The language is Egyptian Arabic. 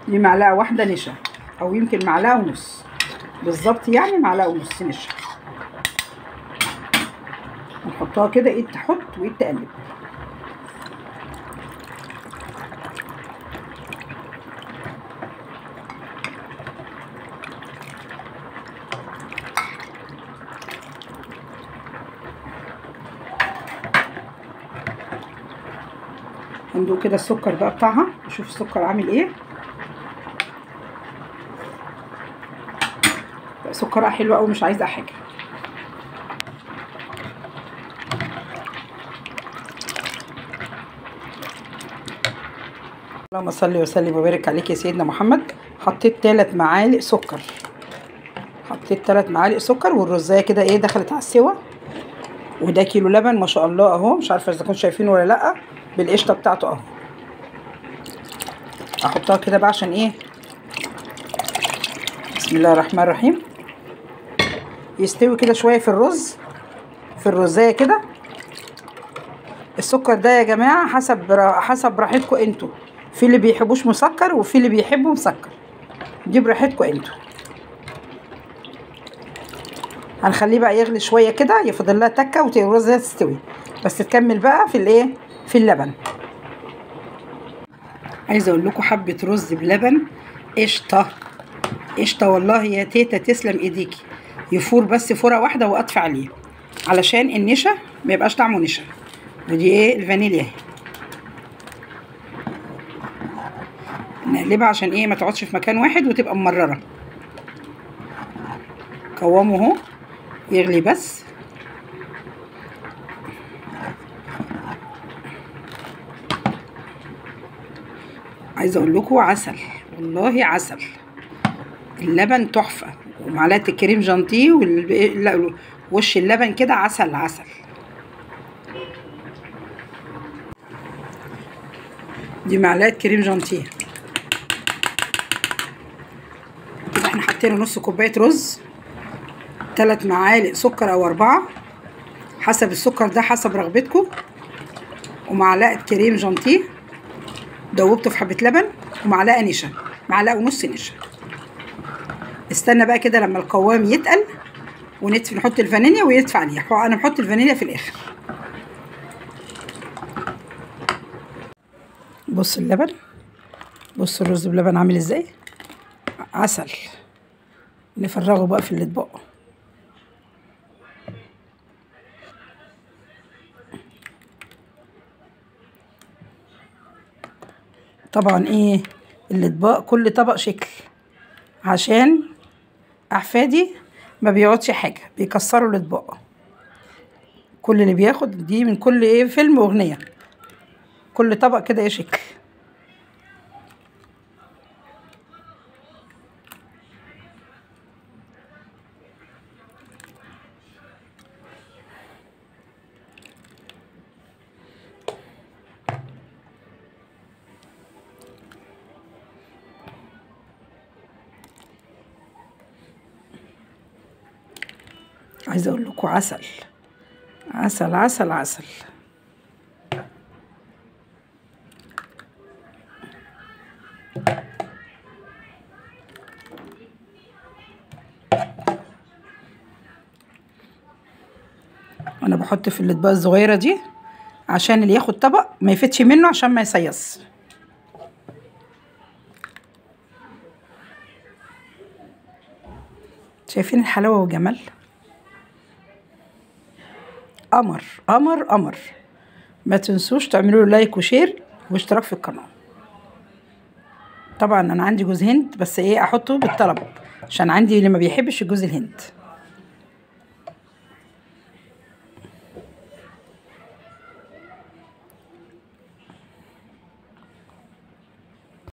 دي معلقه واحدة نشا، او يمكن معلقه ونص بالظبط، يعني معلقه ونص نشا. نحطها كده، ايد تحط وايد تقلب. هندوق كده السكر بقى بتاعها، نشوف السكر عامل ايه. سكرها حلو قوي، مش عايزه حاجة. اللهم صل وسلم وبارك عليك يا سيدنا محمد. حطيت 3 معالق سكر، حطيت 3 معالق سكر، والرزايه كده ايه دخلت على السوا. وده كيلو لبن ما شاء الله اهو، مش عارفه اذا كنتوا شايفينه ولا لا، بالقشطه بتاعته اهو. احطها كده بقى عشان ايه، بسم الله الرحمن الرحيم، يستوي كده شوية في الرز، في الرزايه كده. السكر ده يا جماعة حسب راحتكم انتوا، في اللي بيحبوش مسكر وفي اللي بيحبوا مسكر، دي براحتكم انتوا. هنخليه بقى يغلي شوية كده، يفضل لها تكه والرز ده تستوي، بس تكمل بقى في الايه، في اللبن. عايزه اقول لكم حبه رز بلبن قشطه قشطه والله يا تيتا، تسلم ايديكي. يفور بس فورة واحدة واطفي عليه علشان النشا ما يبقاش طعمه نشا. ودي ايه الفانيليا اهي، نقلبها عشان ايه ما تقعدش في مكان واحد وتبقى ممرره. قوامه اهو يغلي بس. عايزه اقول لكم عسل والله، عسل اللبن تحفة، ومعلقة الكريم جانتيه وش اللبن كده عسل عسل. دي معلقه كريم جانتيه كده. احنا حطينا نص كوباية رز، 3 معالق سكر او 4 حسب السكر ده حسب رغبتكم، ومعلقة كريم جانتيه دوبته في حبه لبن، ومعلقة نشا، معلقه ونص نشا. استنى بقى كده لما القوام يتقل ونطفي، نحط الفانيليا ويدفع عليها. انا بحط الفانيليا في الاخر. بص اللبن، بص الرز بلبن عامل ازاي، عسل. نفرغه بقى في الاطباق. طبعا ايه الاطباق كل طبق شكل، عشان احفادي ما بيقعدش حاجة، بيكسروا الاطباق. كل اللي بياخد دي من كل ايه فيلم اغنية، كل طبق كده ايه شكل. عايزه اقول لكم عسل عسل عسل عسل. انا بحط في الاطباق الصغيرة دي عشان اللي ياخد طبق ما يفتش منه، عشان ما يصيص. شايفين الحلاوة والجمال؟ قمر قمر قمر. ما تنسوش تعملوا like و share واشتراك في القناة. طبعا انا عندي جوز هند، بس ايه احطه بالطلب عشان عندي اللي ما بيحبش الجوز الهند.